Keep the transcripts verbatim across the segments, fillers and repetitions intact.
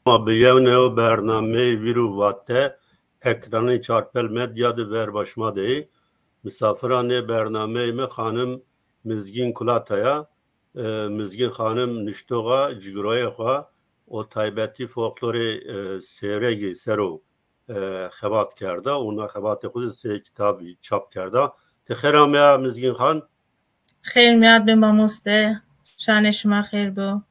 Ma bi yew neo bernameyê vîr û vate ekranê Çarpel Medya di ver başma de yê. Misafira nê bernameyê me xanim Mizgîn Kulata ya. E, Mizgîn xanim niştoxa cigirayê xwe û taybetî folklorê, e, Sêwregî ser o, e, xebat kerda û na xebatê xwe zî sê kitabî çap kerda. Ti xêr ame ya Mizgîn xan. Xêr miya be mamoste. Şanê şima xêr bo.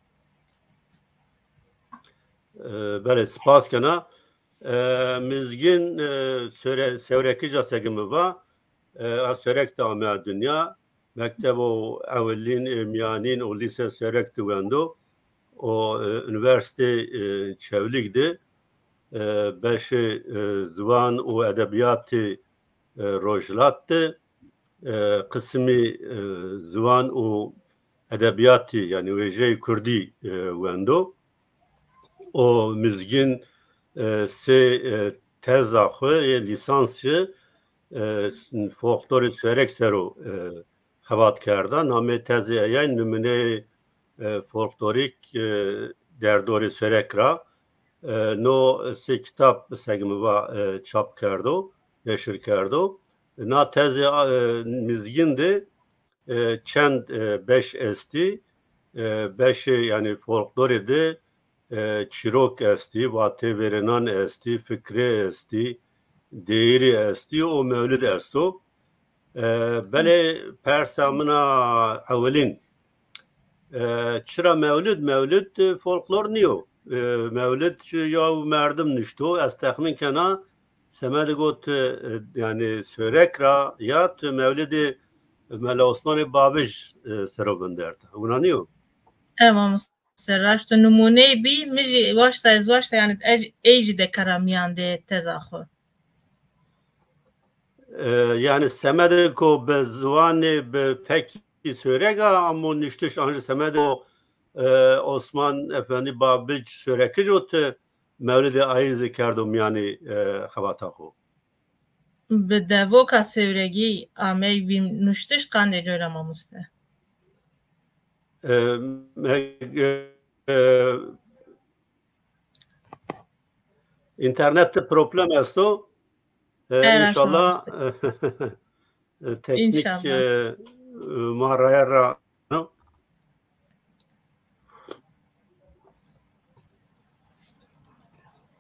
E, belê, spas kena. E, Mizgîn, e, Sewre-, Sewrekija segi min va, e, a Sewrek de ame dinya. Mektebo ewilîn, e, miyanîn û lîse Sewrek de wendo. O, e, Üniversite, e, Çewlîg de, e, beşê, e, ziwan û edebiyatê, e, Rojhilat de, e, qisimî, e, ziwan û edebiyatî, yani wêjeyê kurdî, e, wendo. O Mizgîn, e, sê, e, teza xwe yê lîsans ji, e, folklorê Sêwrek ser o, e, xebat kerda. Namê tezê eye Nimûneyê, e, folklorîk, e, derdorê Sêwrek ra. E, no sê kitab seg min va, e, çap kerdo, neşir kerdo. Na tezê, e, Mizgîn de, e, çend, e, beş estî, e, beşê, yani folklorê de, e, çîrok estî, vatê vêrenan estî, fikrê estî, deyîrî estî û mewlid esto. E, belê persa min a ewilîn. E, çira mewlid? Mewlid, e, folklor niyo. E, mewlid ji ya merdim nişto. Ez texmîn kena, semedê got, e, yani Sêwrek ra ya tu mewlidê Mela Osmanê Babij, e, sero vinderta. Wina niyo? Ev mamoste raşt û nimûneyê bî, min jî waşta ez waşta, yani ez ey jî dekera miyan de teza xwe. E, yani semedê ku bi ziwanê, bi fekî Sêwrek a, amo niştiş an jî semedê ku, e, Osman Efendî Babij Sêwrekij û tu mewlidê ayî zî kerdo miyanî, e, xebata xwe. Bi devoka Sêwregî amey bî nuştiş qandê coyra mamoste. E, me, e, e, Înternet de problem esto. E, Her inşallah, e, teknik, İnşallah. E, ma raya ra.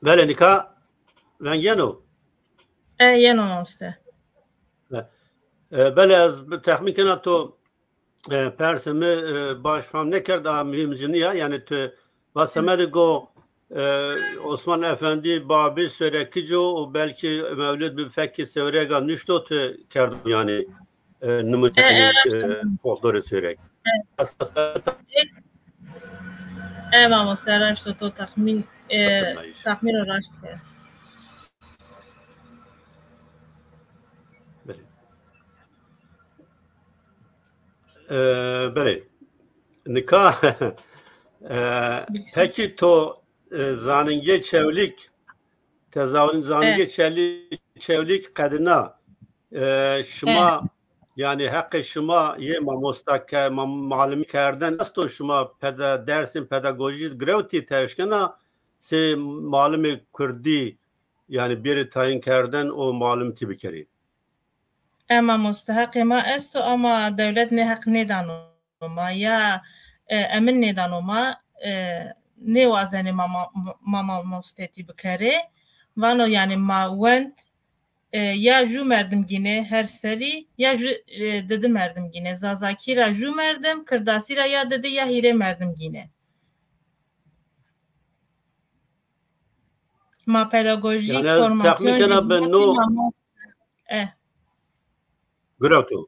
Belê nika veng yeno. E, yeno mamoste. E, e, belê ez bi texmîn kena to, e, persê min, e, baş fam nekerd, a muhîm jî niya. Yani tu va semedê go, e, Osman Efendî Babij Sêwrekij o û belkî mewlid bi fekî Sêwrega nuşto tu kerdo yani, e, nimûneyê, e, folklorê Sêwrek. E, mamoste raşt o to texmîn, e, texmîno raşt kir. Belê. E, belê. Nika, e, pekî to, e, zanîngê Çewlîg, te zanîngê Çewlîg, Çewlîg qedina, e, şima, yani heqê şima yê mamosta ke, ma-, malimî kerden esto, şima peda-, dersên pedagojî girewtî, te eşkena sê malimê kurdî, yani bêrê tayîn kerden û malimtî bikerî. E, mamoste, heqê ma esto, ama dewlet nê heq nêdano ma, ya, e, emin nêdano ma, e, nêwazenê ma, ma, ma mamostetî bikerê. Vano, yani ma wend, e, ya jû merdim gîne her serî, ya jû, e, didi merdim gîne. Zazakî ra jû merdim, kirdasî ra ya didi ya hîrê merdim gîne. Ma pedagojîk, yani ez formasyon texmîn kena jî bi no. Eh. Girewto.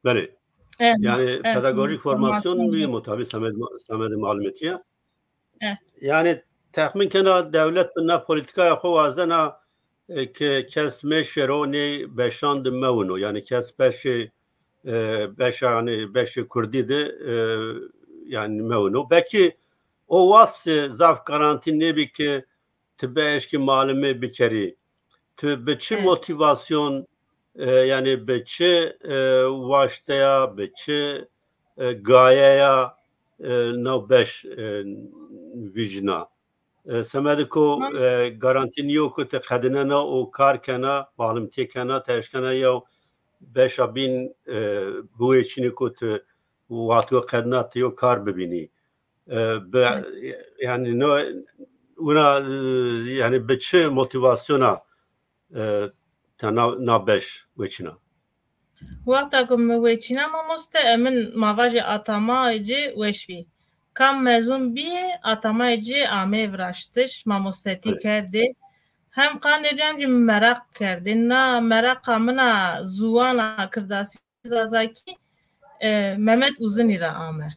Belê. Eh, yani eh, pedagojîk formasyon, formasyon bî, mutabî semed, semed malumetiye. Eh. Yani texmîn kena dewlet bi na polîtîkaya xwe wazena, e, ke kes mêşero nê beşan de mewino. Yani kes beşê, e, beşa, yani beşê kurdî de, e, yani mewino. Belkî o wast zaf garantî nêbî ke tu bieşkî malimê bikerî. Tu bi çi, evet, motivasyon, e, yani bi çi, e, waşteya, bi çi, e, gayeya, e, nav beş, e, vîjna? E, semedê ku, e, garantî niyo ku tu qedinena û kar kena, malimtiyê kena, te eşkena yew beşa bîn, e, biwêçînî ku tu wextê qedina tu yo kar bibînî. E, bi, yani no, wina, e, yani bi çi motivasyona, e, te na, na beş weçîna? Wexta ku min weçîna mamoste, e, min ma vajê atamayê ci weş bî. Kam mezûn bîye, atamayê ci amê viraştiş, mamostetî Evet. kerdê. Hem qandê cem jî min meraq kerdê. Na meraqa min a ziwana kirdasî zazakî, e, Mehmet Uzinî re ame.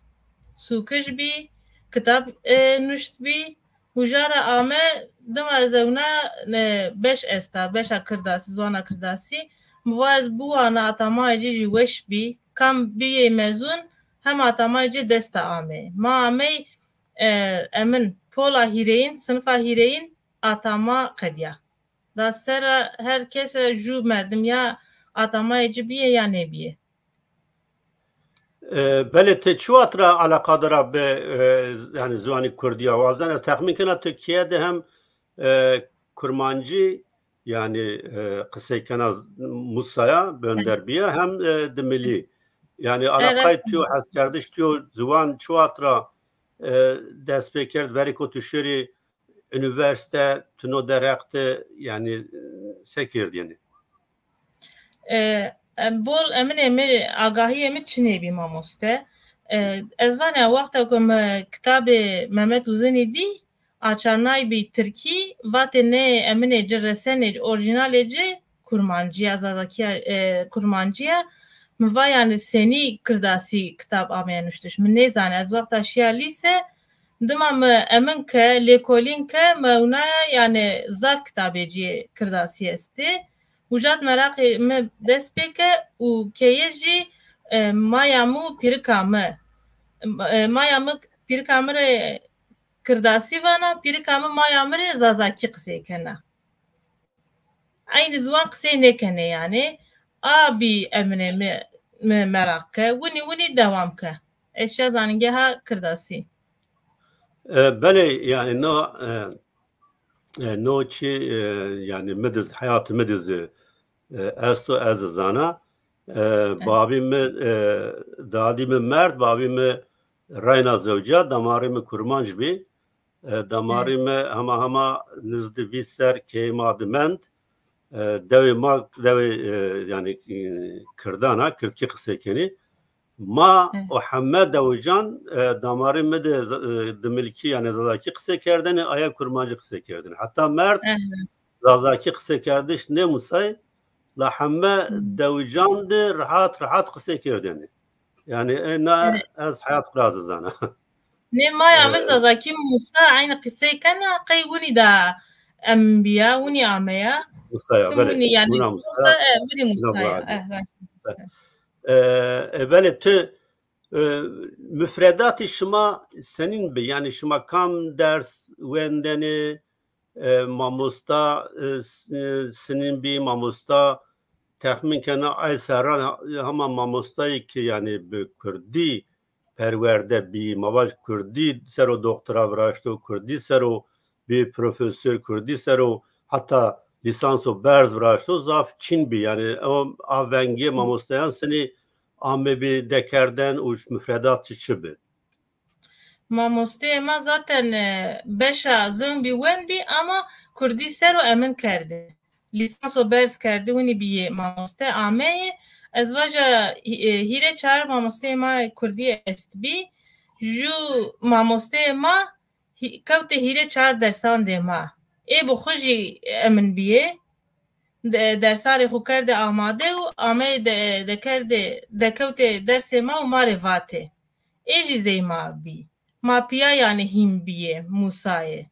Sûkij bî, kitab, e, nuşt bî, û jara ame, dima ez ewna, e, beş esta, beşa kirdasî, ziwana kirdasî, mi va ez biwana atamayê ci jî weş bî, kam bîyê mezûn, hem atamayê ci desta ame. Ma amey, e, emin pola hîrêyin, sinifa hîrêyin atama qediya. Da sera her kes re jû merdim ya atamayê ci bîye ya nêbîye. E, belê, tu çi wexta re eleqadara bi, e, yani ziwanî kurdî ya? Wazan ez texmîn kena Tirkiye de hem, e, kurmancî, yani, e, qisey kena z-, Musaya, bi Önder bîye, hem, e, dimilî. Yani, Evet. eleqay tu yo, heskerdiş tu yo, ziwan çi wexta re, e, dest pê kerd, verê ku tu şirî unîversîte, tu no derexte, yani, e, se kerdiyeni? E, em bol eminê min, agahiyê min çinê bî mamoste. E, ez vane wexta ku min kitabê Mehmet Uzinî dî, açarnay bî tirkî, vatê nê eminê ci resenê, orîjinalê ci kurmancî ya, zazakî ya, e, kurmancî ya. Min va yani senî kirdasî kitab ameye nuştiş. Min nêzane, ez wexta şiya lîse, dima min emin ke, lêkolîn ke, min ewnaya yani zaf kitabê cî kirdasî estê. Û jat meraqê min dest pê ke û keye jî, e, maya min û pîrika min. E, maya min pîrika min rê kirdasî vana, pîrika min maya min rê zazakî qisey kena. Eynî ziwan qisey nêkene yani. A bî emine mi, mi meraq ke. Winî, winî dewam ke. Ez şa zanîngeha kirdasî. E, belê, yani no, e, e, no çi, e, yani mi diz, heyat mi diz, e, esto ez zana. E, Evet. babî mi, e, dadî mi merd, babî mi reyna zewca, damarî mi kurmanc bî. E, damarî Evet. mi hema hema nizdî vîst ser keyê ma dimend. E, dewê ma, dewê, e, yani, e, kirdan a, kirdkî qisey kenî. Ma Evet. û heme dewican, e, damarî mi de, e, dimilkî, yani zazakî qisey kerdene, aya kurmancî qisey kerdene. Heta merd Evet. zazakî qisey kerdiş nêmusay, la heme Hmm. dewican de rehat rehat qisey kerdene. Yani, e, na Evet. ez heyat xwe razizana. Nê maya min E, zazakî Musa eynî qisey kena, qey winî da em biya, winî ameya. Musaya, Tim belê. winî yani Wina Musa, Musa, e, winî wina Musaya. Musa. Eh, right. E, e, belê tu, e, mufredatî şima senîn bi? Yani şima kam ders wendene, e, mamosta, e, s-, e, sinîn bî, mamosta texmîn kena ay serran ha-, hema mamostayê ki yani bi kurdî perwerde bî, ma vaj kurdî ser o doktora viraşto, kurdî ser o bî profesor, kurdî ser o heta lîsanso berz viraşto, zaf çîn bî. Yani o a vengiyê mamosteyan sinî ame bî dekerden û mufredat çi çi bi? Mamosteyê me zaten, e, beşa zin bî wen bî ama kurdî ser o emin kerdî. Lîsanso berz kerdî, winî bîyê mamoste ameyê. Ez vaja, e, hîrê çar mamosteyê ma kurdî est bî. Ju mamosteyê ma hî-, kewtê hîrê çar dersan dê ma. Ê bi xwe jî emin bîyê. De-, dersarê xwe kerdê amade û ameyê de-, dekerdê, dekewtê dersê ma û ma rê vatê. Ê jî zey ma bî. Ma piya yani hîn bîyê, Musayê.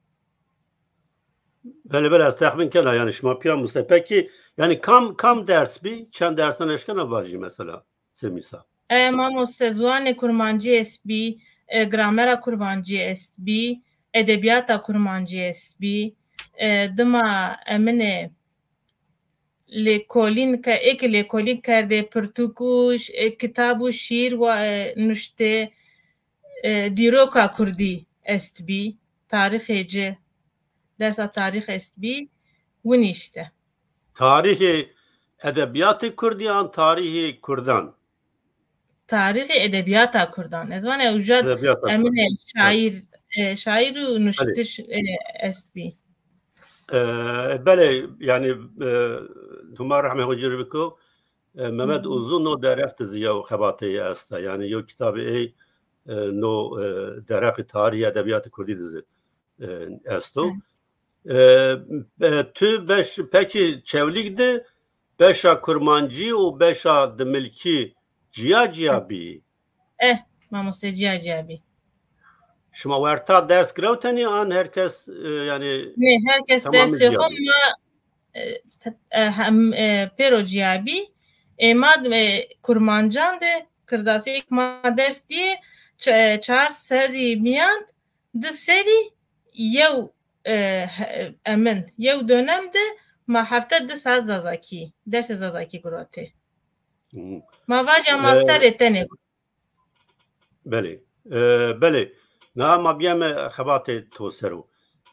Belê, belê, ez texmîn kena, yani şima piya Musa. Pekî, yani kam, kam ders bî? Çend dersan eşkena vajî mesela? Semîsa. E, mamoste, ziwanê kurmancî est bî, e, gramera kurmancî est bî, edebiyata kurmancî est bî, e, dima eminê lêkolîn ke, ê ke lêkolîn kerdê, pirtûk û ş-, e, kitab û şîîr wa, e, nuştê, e, dîroka kurdî est bî, tarîxê ci, Dersa tarîx estbî, winî işte. Tarîxê edebiyatê kurdî an tarîxê kurdan? Tarîxê edebiyata kurdan. Ez vane uca Edebiyata emine kurdan. şair, e, şair û nuştiş e, estbî. E, belê, yani e, Huma rehmê xwe cir biko, e, Mehmet Uzun no derheq dizi yew xebatê ye esta. Yani yew kitabê ey e, no e, derheqê tarîxê edebiyatê kurdî dizi e, esto. E, e, tu beş, pekî Çewlîg de beşa kurmancî û beşa dimilkî ciya ciya bî? Eh, mamoste ciya ciya bî. Şima werta ders girewtenî an her kes e, yani Ne, her kes Tamamı dersê ciya xwe bî. ma e, e, hem e, pêro ciya bî. E, ma e, kurmancan de kirdasî êk ma ders diye ç- e, çar serî miyan di serî yew e, he- emin yew dönem de ma hefte di saet zazakî dersê zazakî girotê. Hı. Ma vaja ma E, serê tenê. Belê. E, belê. Na ma biyeme xebatê to sero.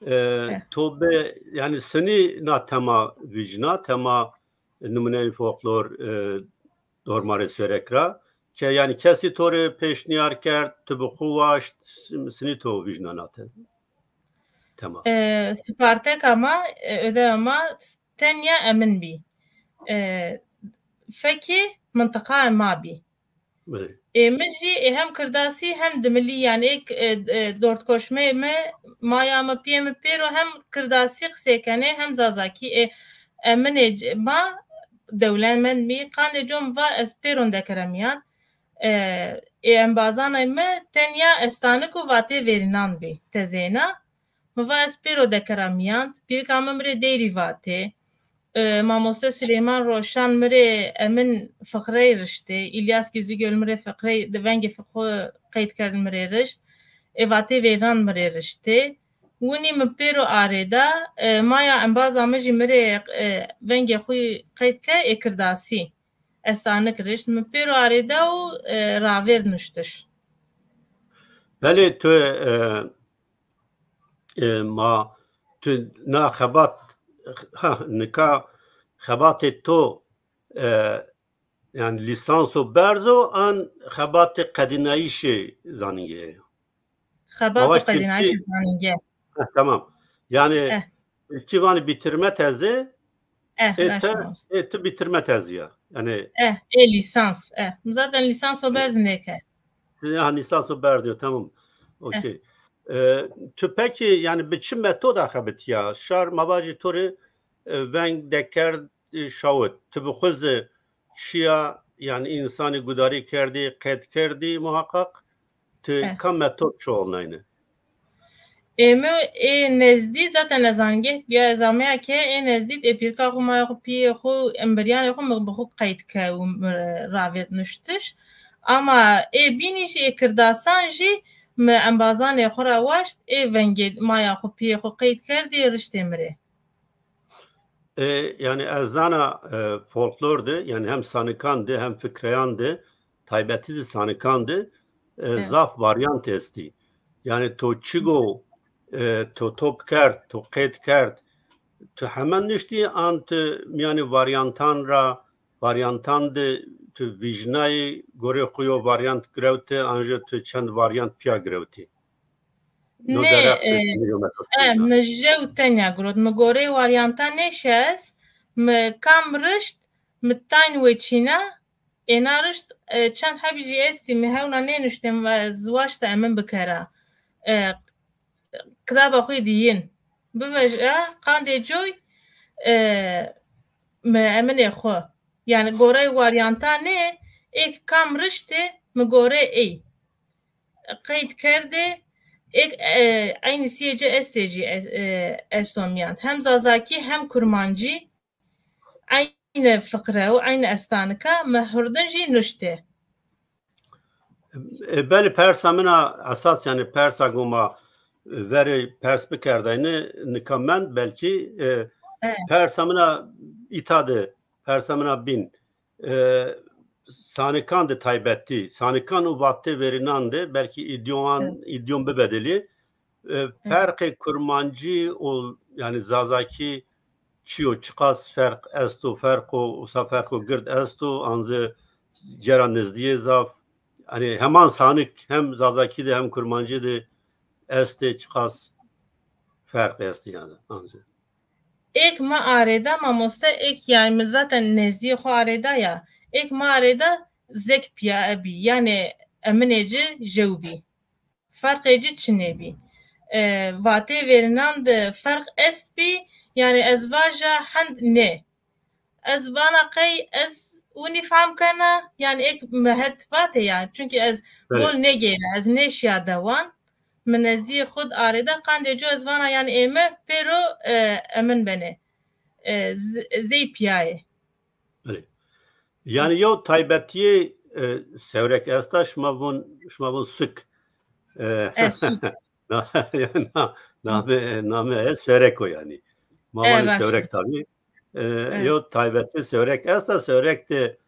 E, Eh. To be yani sinî na tema vijna, tema numuneyin folklor e, dormarê serek ra. Ke yani kesî to rê pêşniyar kerd, tu bi xwe waşt, sinî to vijna na te. Tema. E, Sparteka ma, e, ödev ma tenya emin bî. E, fekî mintiqa ma bî. Belê. Ê min jî ê hem kirdasî hem dimilî, yani êk e, e, dordkoşmê me, maya me, piyê me pêro hem kirdasî qisê kenê hem zazakî. Ê eminê c- ma dewlemend bî. Qandê com va ez pêron dekeremiyan. E, ê embazanay me tenya estanik û vatê verînan bî tezêna. Mi va ez pêro dekeremiyan. Pîrika min mi rê deyrî vatê. E, Mamoste Silêman Roşan mi rê emin fiqrey riştê. İlyas Gizligöl mi rê fiqrey, di vengê fi-, xwe qeyd kerdin mi rê rişt. Ê vatê vêran mi rê riştê. Winî mi pêro arêda, e, maya embaza mi jî mi rê e, vengê xwe qeyd ke ê kirdasî. Estanik rişt. Mi pêro arêda û e, ravêr nuştiş. Belê tu e, e, ma tu na xebat ha nika xebatê to e, yani lîsanso berzo an xebatê qedînayîşê zanîngehê ye? Xebat û Baş qedînayîşê Tirkî- zanîngehê. Ha, tamam. Yani Eh. Tirkî vanî bitirme tezê, Eh, ê te, raşt mamoste. Ê tu bitirme tezî ya. Yani Eh, ê lîsans. Eh. Zaten lîsanso berz nêke. Ya, lîsanso berz diyor, tamam. Okey. E, tu peki yani bi çi metoda xebitiya? Şar mavacî to rê e, veng dekerd e, şawit. Tu bi xwe zî şiya yani insanî gudarî kerdî, qeyd kerdî muhaqqaq. Tu Eh. ka metod çoğalnayne? Ê mi ê nezdî zaten ez zangeh biya ez ameya ke ê nezdî ê pîrka xwe, maya xwe, piyê xwe, embiryanê xwe mi bi xwe qeyd ke û mi ravêt nuştiş. Ama ê bînî jî ê kirdasan jî mi embazanê xwe ra waşt ê vengê maya xwe, piyê xwe qeyd kerdî riştê mi rê. E, yani ez zana e, folklor de yani hem sanikan de hem fikreyan de taybetî de sanikan de e, Evet. Zaf varyant estî. Yani to çigo e, to top kerd, to qeyd kerd, tu hemen niştî an tu yani varyantan ra varyantan de tu vijnayî gorê xwe yo varyant girewte an jî tu çend varyant piya girewtî? No Nê, derheq e, de tu nîyo metod e, vijna. mi jew tenya girot. Mi gorê waryanta nêşez, mi kam rişt, mi tayn wê çîna, êna rişt, e, çend hebî jî estî, mi hewna nênuştêm ve ziwaşta emin bikera. E, kitaba xwe diyin. Biveja, qandê coy, e, mi eminê xwe. Yani gorey waryanta nê, êk kam riştê, mi gorê ey. Qeyd kerdê, êk, e, eynî siyê ci estê jî es-, e, esto miyan. Hem zazakî hem kurmancî eynî fiqre û eynî estanika mi hurdin jî nuştê. E, belê persa min a esas yani persa goma verê pers bikerdayne nika mend belkî e, Evet. Persa min a îta de persa min a bîn e, sanikan de taybetî, sanikan û vatê verînan de belkî îdyoman, Evet. îdyon bibedilî. E, ferqê kurmancî û yani Zazakî çi yo, çiqas ferq esto, ferqo, wisa ferqo gird esto, an zî cera nizdî yê zaf, yani heman sanik hem Zazakî de hem Kurmancî de estê, çiqas ferq estê yani, an zî. Êk ma arêda mamoste, êk yani min zaten nezdî xwe arêda ya. Êk ma arêda zek piya ebî. Yani eminê ci jew bî. Ferqê ci çi nebî. E, vatê vêrinan de ferq est bî, yani ez vaja hend ne. Ez vana qey ez winî fehm kena, yani êk mehet vatê ya. Çünkü ez Belê. bol negêra, ez neşiya dewan. Min nezdî xud arêda qandê co ez vana yani ême pêro, e, emin bene. E, z-, zey piyayê. Belê. Yani yew taybetiyê, e, sewrek esta, şima vun, şima vun sik. E, E, sik. na-, na-, name, name e sewrek o yani. Ma E, vanê baş. sewrek tabii. E, E. yew taybetiyê sewrek esta, sewrek de,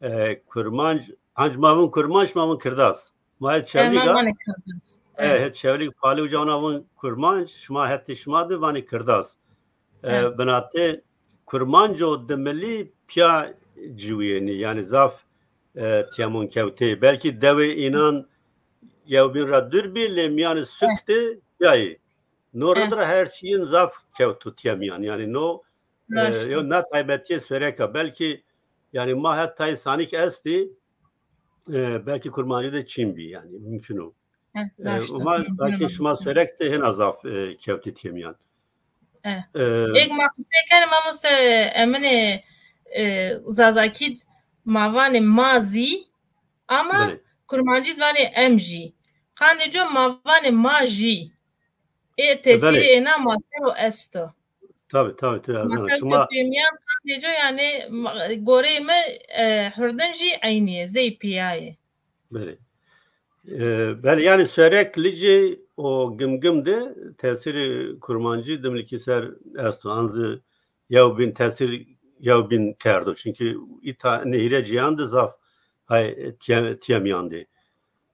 e, kurmanc, anc ma vun kurmanc, şima vun kirdas. Ma hê E, çewlîg ma a, vanê kirdas. e, E. hê çewlîg palî û cana vun kurmanc, şima hetê şima de vanê kirdas. E, E. binatê kurmanco dimilî piya ciwiyênî, yani zaf, e, tiyemon kewtê. Belkî dewê înan yewbîn ra dûr bî, lê miyanê suk de piyayê. No Eh. re de her çiyên zaf kewto tiyemiyan. Yani no, e, Raşt e. yo na taybetiyê sewreka. Belkî yani ma heta sanik estî, e, belkî kurmancî de çîn bî yani. Mümkün o. Eh, E, raşt e. Ama Mümkün belkî e. şima sewrek de hena zaf, e, kewtî tiyemiyan. Eh. E, Êk ma qisê kene mamoste, eminê, e, Zazakî d ma vanê ma zî, ama Belê. Kurmancî d vanê em jî. Qandê co ma vanê ma jî. Ê tesîrê Belê. êna ma ser o esto. Tabii, tabii, tu Ma ez zana. ser Şima Tirkî miyan qandê co yani ma-, goreyê me, e, hurdin jî eynî ye, zey piyayê. Belê. E, belê, yani sewrek Licê û Gimgim de tesîrê kurmancî dimlikî ser esto. An zî yewbîn tesîr yewbîn kerdo. Çünkü îta nehîre ciyan de zaf hay tiye-, tiyemiyan de.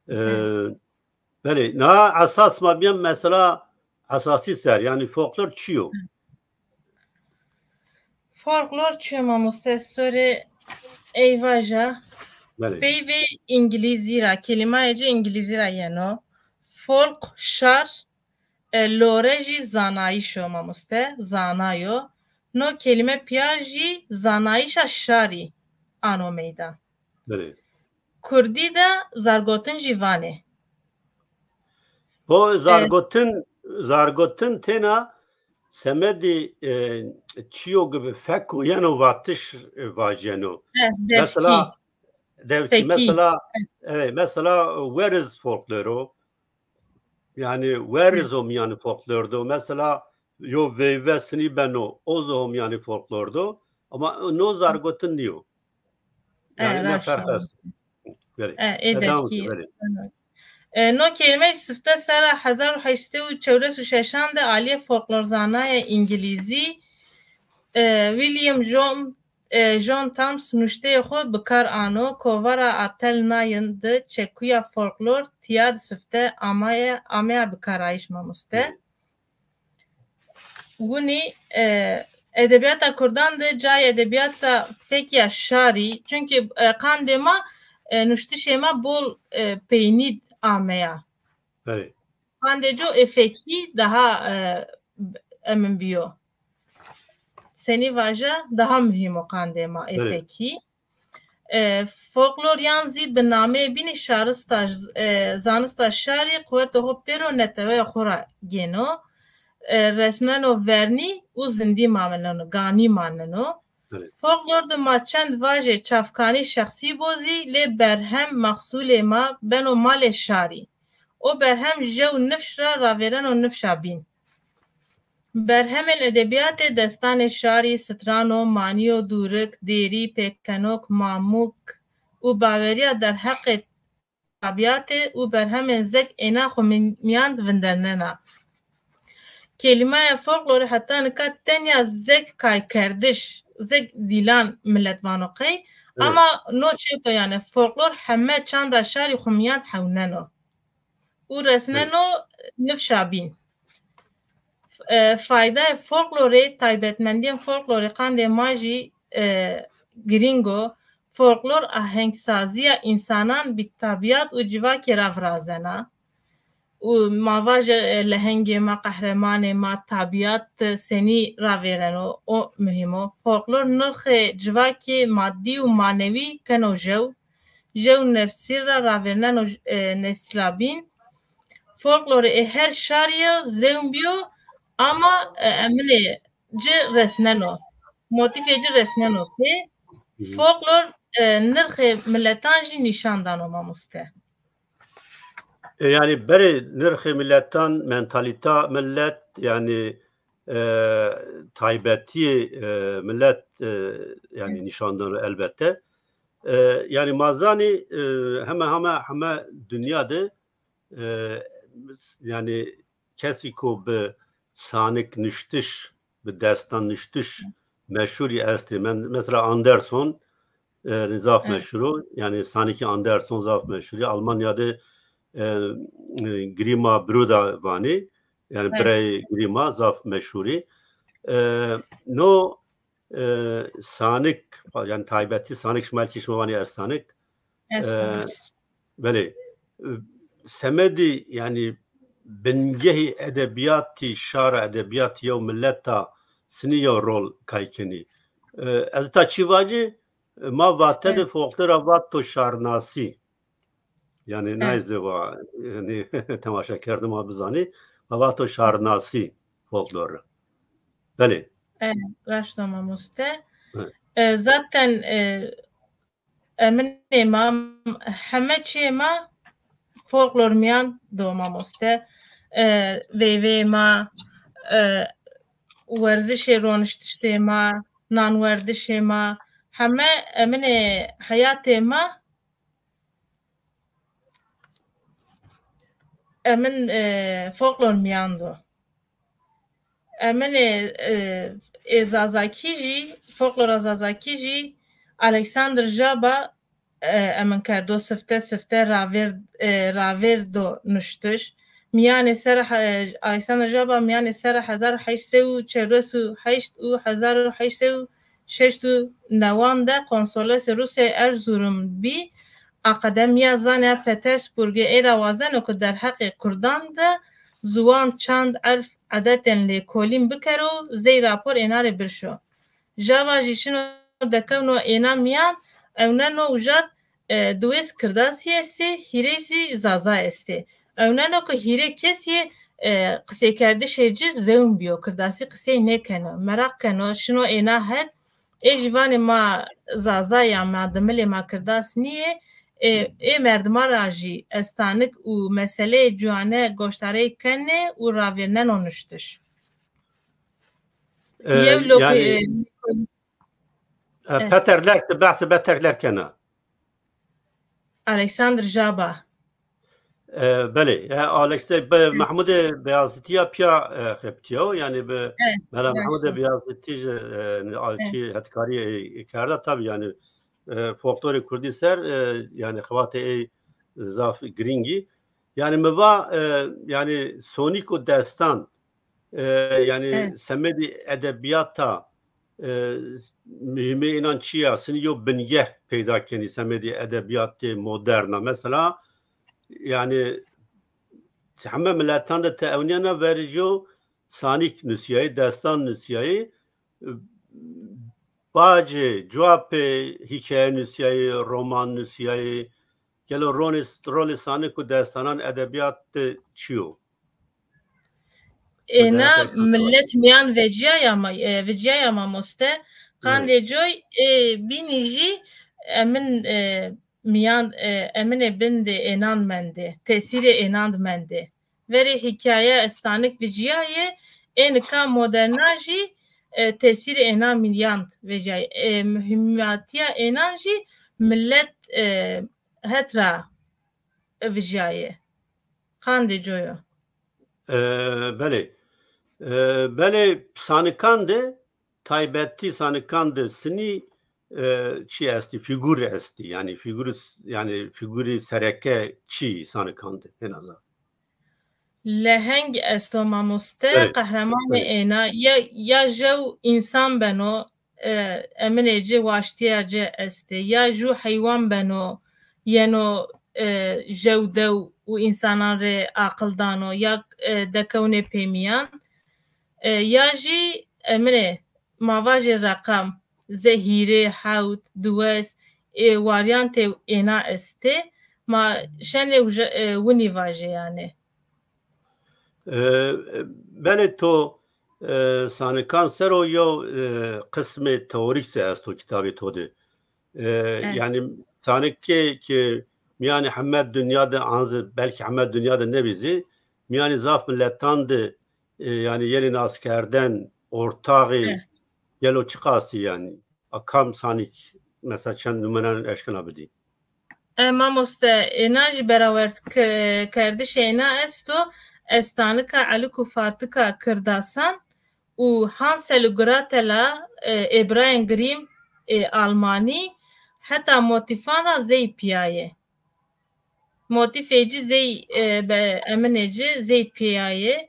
E, Hı. belê, na esas ma biyan mesela esasî ser, yani folklor çi yo? Hı. Folklor çi yo mamoste, storê eyvaja. Belê. Peyvê îngilîzî ra, kelîmayê ci îngilîzî ra yeno. Folk, şar, e, lore jî zanayîş o mamoste, zanayo. No kelîme piya jî zanayîşa şarî ano meydan. Belê. Kurdî de zargotin jî vanê. O E, zargotin, zargotin têna semedî, e, çiyo gibi fek û yeno vatiş, e, vaceno. E, devkî. Mesela, devkî, Fekî. mesela, e, mesela weriz folkloro. Yani weriz Hı. o miyanî folklor do. Mesela yo veyve sinî beno, o zî ho miyanî folklor do. Ama no zargotin niyo. Yani E, ma raşt ferq o. est. Belê. E, ê E, devam devkî. et, belê. E, no kelîme jî sifte sera hezar û heşt sed û çewres û şeşan de aliyê folklorzanayê îngilîzî, e, William John, e, John Thoms nuşteyê xwe bi kar ano, kovara Atel Nayin de çekuya folklor tiya di sifte amaye, ameya bikarayîş mamoste. Hı. Winî, e, edebiyata kurdan de cayê edebiyata fekiya şarî, çünkü, e, qandê ma, e, nuştişê ma bol, e, peynî d ameya. Belê. Qandê co ê fekî daha, e, emin biyo. Senî vaja daha muhîm o qandê ma ê Belê. fekî. E, folklor yan zî bi nameyê bînî şarista, e, zanista şarî quweta xwe pêro neteweya xwe ra gêno. E, resneno vernî û zindî maneno, ganî maneno. Belê. Folklor de ma çend vajê çavkanî şexsî bo zî lê berhem mexsûlê ma beno malê şarî. O berhem jew nifş ra ravêreno nifşa bîn. Berhemên edebiyatê destanê şarî, strano, maniyo, dûrik, dêrî, pêkenok, mamûk û baweriya derheqê tabiatê û berhemên zek êna xwe min-, miyan vindernena. Kelîmeya folklorê heta nika tenya zek kaykerdiş, zek dîlan milet vano qey, Evet. ama no çêto yani folklor heme çanda şarî xwe miyan hewneno. Û resneno Evet. nifşa bîn. E, faydayê folklorê, taybetmendiyên folklorê qandê ma jî, e, girîng o. Folklor ahengsaziya însanan bi tebîat û civakê re virazena. Û ma vaje, e, lehengê ma, qehremanê ma, tebîat senî ravêreno, o muhîm o. Folklor nirxê civakê madî û manewî keno jew. Jew nefsî re ravêrneno, e, nesîla bîn. Folklorê ê her şarî ya zewm bîyo, ama, e, eminê ci resneno. Motîfê ci resneno pê. Folklor, e, nirxê miletan jî nîşan dano, mamoste. E, yani berê nirxê miletan, mentalîta milet, yani, e, taybetiyê, e, milet, e, yani nîşan dano elbette. E, yani ma zanî, e, heme heme heme dinya de, e, yani kesî ku bi sanik nuştiş, bi destan nuştiş meşhûrî estê. Men, mesela Anderson, e, zaf meşhûr o. Yani sanikî Anderson zaf meşhûrî. Almanya de, e, e, Grima Bruder vanî. Yani birey Grima zaf meşhûrî. E, no, e, sanik, yani taybetî sanik, şima kî şima vanî estanik. E, belê. E, semedî, yani bingehî edebiyatî, şara edebiyatî yew mileta sinî yew rol kaykenî. E, ez ta çi vacî, e, ma vate de folklora vato şarnasî. Yani nayze va, yani temaşa kerdim ma bizanî. Ma vato şarnasî folklor. Belê. E, raşt o mamoste. E, zaten, e, eminê ma, heme çiyê ma folklor miyan do mamoste. E, veyveyê ma, e, werzişê roniştiştê ma, nanwerdişê ma, heme eminê heyatê ma emin, e, folklor miyan do. Emin ê, e, ê Zazakî jî, folklora Zazakî jî Alexander Jaba, e, emin kerdo sifte sifte ravêr, e, ravêr do nuştiş. Miyanê ser he-, Alexander Jaba miyanê ser hezar û heşt sed û çewres û heşt û hezar û heşt sed û şeşt û newan de konsolesê Rûsyayê Erzurum bî. Akademiya Zanê ya Petersburgê ê ra wazeno ku derheqê kurdan de ziwan, çand, erf, edetên lêkolîn bikero, zey rapor êna rê birşo. Java jî şino dekewno êna miyan, ewneno ujat, e, diwês kirdasî estê, hîrê zî zaza estê. Ewneno ku hîrê kesî, e, qiseykerdişê ci zewm bîyo, kirdasî qisey nêkeno, meraq keno, şino êna het, ê jî vanê ma zaza ya, ma dimilê ma kirdas nîyê, ê, ê merdima ra jî estanik û meseleyê cuane goştareyê kenê û ravêrneno nuştiş. E, yew lok, yani, e, e, Peter Lerk, tu behsê Peter Lerk kena. Alexander Jaba. E, belê, e, Alex, be, Mehmûdê Beyazîtî ya piya, e, xebitiya, yani bi Mela Mehmûdê Beyazîtî ji, e, alçî hetkarî, e, kerda, tabi yani, e, folklorê kurdî ser, e, yani xebatê ê zaf girîngî. Yani mi va, e, yani sonîk û destan, e, yani semedî edebiyata, e, muhîmê înan çi ya? Sinî yo bingeh peyda kenî semedî edebiyatê moderna. Mesela, yani heme miletan de te ewniyena verî jo sanîk nusiyayî, destan nusiyayî, bacê, cuapê hîkaye nusiyayî, roman nusiyayî, gelo ronê, rolê sanîk û destanan edebiyat de çi yo? Êna milet miyan veciyaya ma, e, veciyaya mamoste. Qandê coy, e, bînî jî emin, e, miyan, e, eminê bin de ênan mendê. Tesîrê ênan mendê. Verê hîkaye estanik viciyaye, ê nika moderna jî, e, tesîrê êna miyan veciyaye. E, muhîmatiya ênan jî milet, e, het ra viciyaye. Qandê coyo. E, belê. E, belê sanikan de, taybetî sanikan de sinî, e, çi estî? Fîgur estî. Yani fîgur, yani fîgurî sereke çi sanikan de, en azan? Leheng esto mamoste, qehremanê êna ya, ya jew însan beno, e, eminê ci waştiya ci estê, ya jû heywan beno, yeno, e, jew dew û însanan rê aqil dano, ya, e, dekewnê pêmiyan, e, ya jî eminê ma vajê reqam, zehîrê, hewt, diwez, ê waryantê êna estê, ma şenê winî vajê yanê. Belê to sanikan ser o yew qismê teorîk zî esto kitabê to de. Yanî sanikê ki mîyanê heme dinya de an zî belkî heme dinya de nebî zî mîyanê zaf miletan de yanî yenê naskerden ortaxê gelo çiqasî yanî a kam sanîk mesela çend nimûnen eşkena bidî? E, mamoste, êna jî berawerd kerdişê êna esto, estanika Elik û Fatika Kirdasan û Hansel û Gratela, e, ê birayên Grimm ê Almanî, heta motîfan ra zey piyayê. Motîfê ci zey, e, be, eminê ci zey piyayê,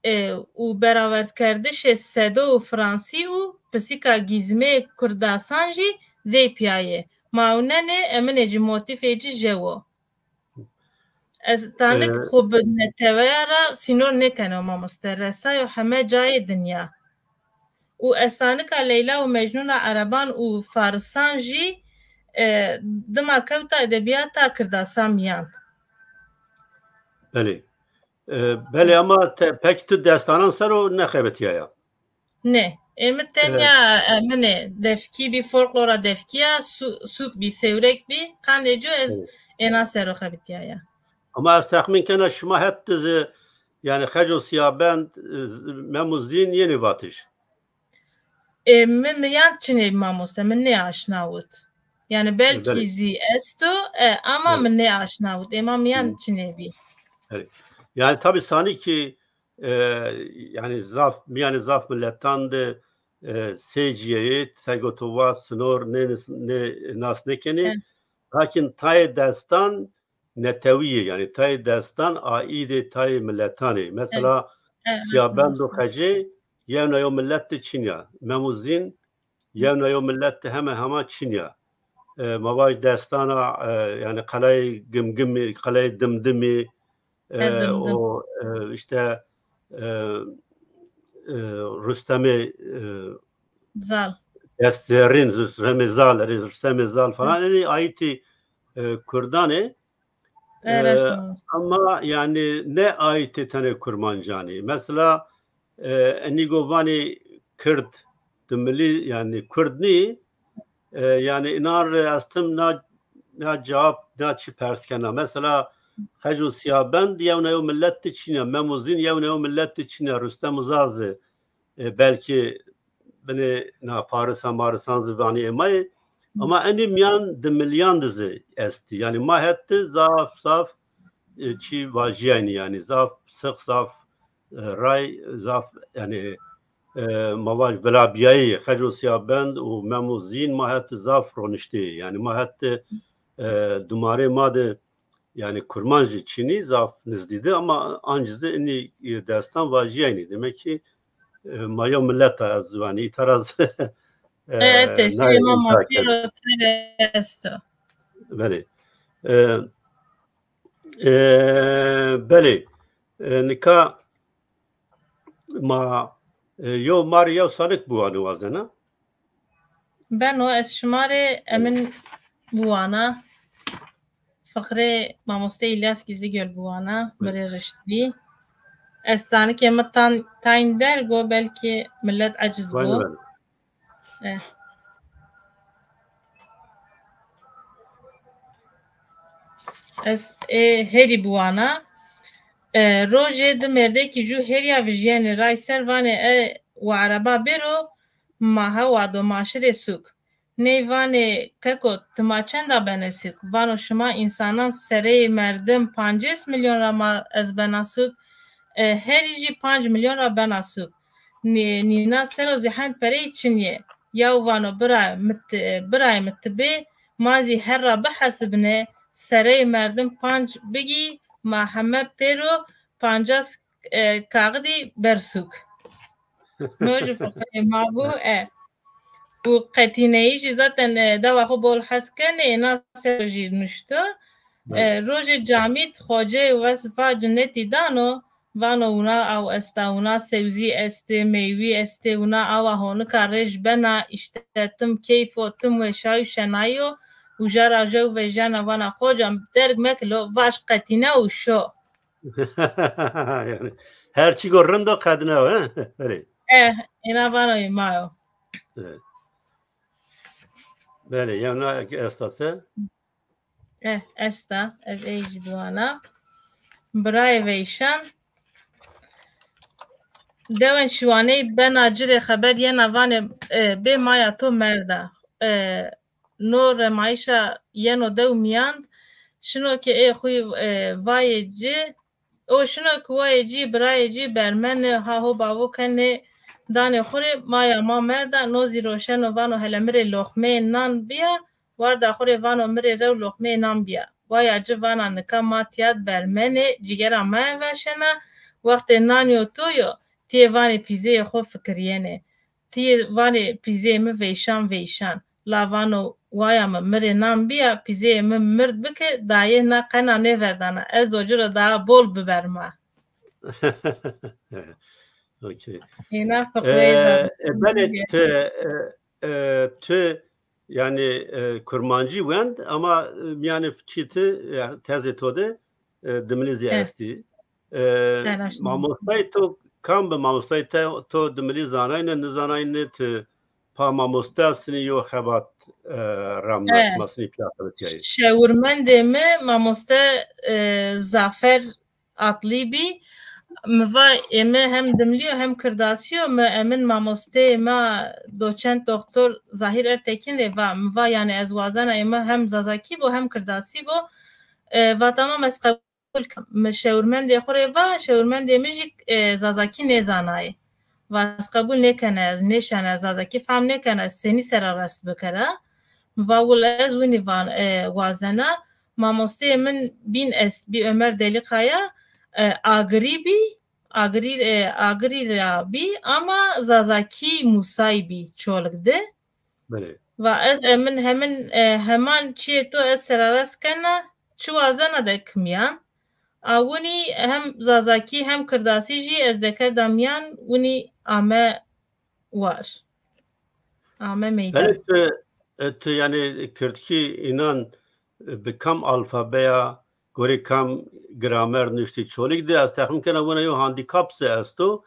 e, û berawerdkerdişê sedo û fransî û pisîka gîzmê Kurdasan jî zey piyayê. Ma ew nenê eminê ci motîfê ci jewo. Ez tanik xwe bi neteweya ra sînor nêkeno mamoste. Resayo heme cayê dinya. Û estanika Leyla û Mecnûna Ereban û Farisan jî, e, dima kewta edebiyata Kirdasan miyan. Belê. E, belê ama te, pek tu destanan ser o nexebitiya ya? Ne. Ê min tenya, e, min ê devkî bî, folklora devkiya, su-, sûk bî, sewrek bî, qandê cu ez êna ser o xebitiya ya. Ama ez texmîn kena şima het dizi, yani Xeco Siyabend, e, Mem û Zîn yenê vatiş. E, min miyan çinê mamoste, min nê aşnawit. Yani belkî zî esto, e, ama min nê aşnawit. Ê ma miyan çinê bî. Yani tabi sanî ki, e, yani zaf, miyanê zaf miletan de, e, sê ciyeyê, te goto va sinor nê, nê nas nêkenê. Lakin tayê destan netewî ye, yani tayê destan aîdê tayê miletan ê. Mesela Siyabend û Xecê yewna yew milet de çin ya. Mem û Zîn yewna yew milet de heme hema çin ya. E, ma vaj destana, e, yani Qelayê Gimgimî, Qelayê Dimdimî, e, o, e, işte, e, e, Rustemê, e, Zal. Dest Zerrîn, Rustemê Zal, erê, Rustemê Zal falan, yani aîtî, e, Kurdan ê. E, ama yani ne aîtî tenê Kurmancanî. Mesela, e, enî go vanî Kird, di milî, yani Kurd nî, e, yani inan re ez tim na, na cevap, na çi pers kena. Mesela, Xeco Siyabend yewna yew milet de çin ya, Mem û Zîn yewna yew milet de çin ya, Rustem û Zal zî, e, belkî binê na Farisa Marisan zî vanî ê ma yê. Ama enî miyan di miliyan de zî estî. Yani ma het de zaf, zaf, e, çi vajiyayni yani. Zaf, six, zaf, e, ray, zaf, yani, e, ma vaj vilabiyayê Xeco Siyabend û Mem û Zîn ma het de zaf roniştê. Yani ma het de, e, dumarê ma de yani Kurmanc jî çinî zaf nizdî de ama ancî zî inî, e, destan vajiyayni. Demek ki, e, ma yew milet a ez ziwanî, îtiraz, e, e, tesîrê ma mafî ro ser esto. Belê. E, e, belê. E, nika ma, e, yew mar yew sanik biwanî wazena. Beno, ez şima rê emin biwana. Fiqrê mamoste Îlyas Gizligöl biwana, mi rê rişt bî. Ez tanikê mi tan-, tayn der go belkî millet eciz bû. Eh. Ez ê herî biwana. E, rojê di mêrdekî jû hêriya vijîyenê ray ser vanê e û ereba bêro ma hewa do maşirê sûk. Ney vanê keko tima çenda bene sûk? Vano şima însanan sereyê merdim pancês milyon ra ma ez bena sûk, e, herî jî panc milyon ra bena sûk. Nî-, nîna sero zî hend pereyê çin yê. Yaw vano birayê mi ti-, birayê mi ti bê, ma zî her ra bihesibne, sereyê merdim panc bigî, ma heme pêro pancas, e, kaxidî bersûk. No ji fiqrê mabû, e. Û qetîneyî jî zaten, e, dava xwe bol hez kenê, êna ser jî nuşto. E, Belê. Rojê camî xoceyê wesifa cinetî dano, vano wina aw esta, wina sewzî estê, meywî estê, wina awa honika rêj bena, îşte tim keyf o, tim weşay û şenayî yo, û jara jew vejena vana, xoca derg mekilo, vaş qetîne û şo. Yani, her çî go rind o qedine o, he? Belê. Eh, êna vano ê ma yo. Evet. Belê, ya na esta se? Eh, esta, ez ê jî biwana. Birayê veyşan. Dewen şiwaney bena cirê xeber yena vanê, e, bê maya to merda. E, no remayişa yeno dew miyand, şino ke ê xwî, e, vayê ci, o şino ki wayê cî, birayê cî bermeni, ha ho bavo kenê danê xurê, maya ma merda, no zî roşeno vano hele mirê loxmeyê nan biya, warda xurê vano mirê rew loxmeyê nan biya. Waya ci vana nika ma tiyat bermenê, cigera ma veşena, wextê nanyo to yo, tiyê vanê pîzeyê xo fikiriyene. Tiyê vanê pîzeyê mi veyşan veyşan. La vano waya mi mirê nan biya, pîzeyê mi mird bike, dayê na qena nêverdana. Ez do ciro daha bol biberma. Okey. Êna fiqreyê Ee, zaten. E, belê tu, e, e, tu yani, e, kurmancî wend ama, e, yani çî tu, e, tezê to de, e, dimilî zî Evet. estî. E, Teraş. Mamostayê to kam bi mamostayê te to dimilî zanayne, nizanayne tu pa mamoste sinî yo xebat, e, ramda Evet. Şima sinî piya xebetiyayê. Şewirmendê mi mamoste, e, Zafer Atlî bî. Mi va ême hem dimlî yo hem kirdasî yo. Mi emin mamosteyê me doçent doktor Zahîr Ertekin rê va. Mi va yani ez wazena ême hem zazakî bo hem kirdasî bo. E, va tamam ez qebûl kim. Mi şewirmendê xwe rê va, şewirmendê mi jî, e, zazakî nêzanayê. Va ez qebûl nêkene, ez nêşene, ez zazakî fehm nêkene, ez senî sera rest bikera. Mi va wil ez winî van, e, wazena. Mamosteyê min bîn est bî Ömer Delikaya, e, Agirî bî, Agirî, e, Agirî ra bî ama zazakî Musay bî Çolik de. Belê. Va ez emin hemin, e, heman çiyê to ez serarast kena, çi wazena de kimiyan. A winî hem zazakî hem kirdasî jî ez dekerda miyan, winî ame war. Ame meydan. Belê tu, e, tu yani kirdkî înan, e, bi kam alfabeya, gorî kam gramer nuştî Çolik de, ez texmin kena wina yo handîkap se esto,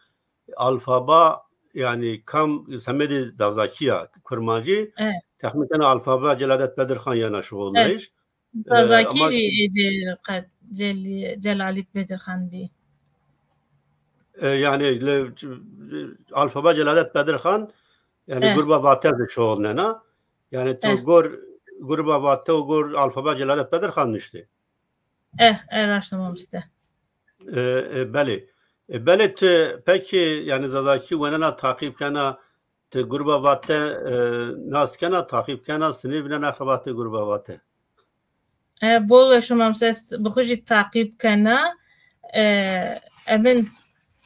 alfaba, yani kam semedê Zazakiya, Kurmancî, Evet. Texmin kena alfaba Celadet Bedirxan yana şixulnayiş. Evet. Zazakî Ee, ama jî ê cê qet Celî-, Celalit Bedirxan bî. E, yani le, c-, c-, alfaba Celadet Bedirxan, yani Evet. Gruba Vate de şixulnena. Yani to Evet. gor, Gruba Vate û gor alfaba Celadet Bedirxan nuştê. Eh, eh, raşt e mamoste. E, e, belê. E, belê tu pekî, yani Zazakî wenena taqîb kena, tu Gruba Vate, e, nas kena, taqîb kena, sinî vinena xebatê Gruba Vate? E, bol weş o mamoste, ez bi xwe jî taqîb kena. E, emin,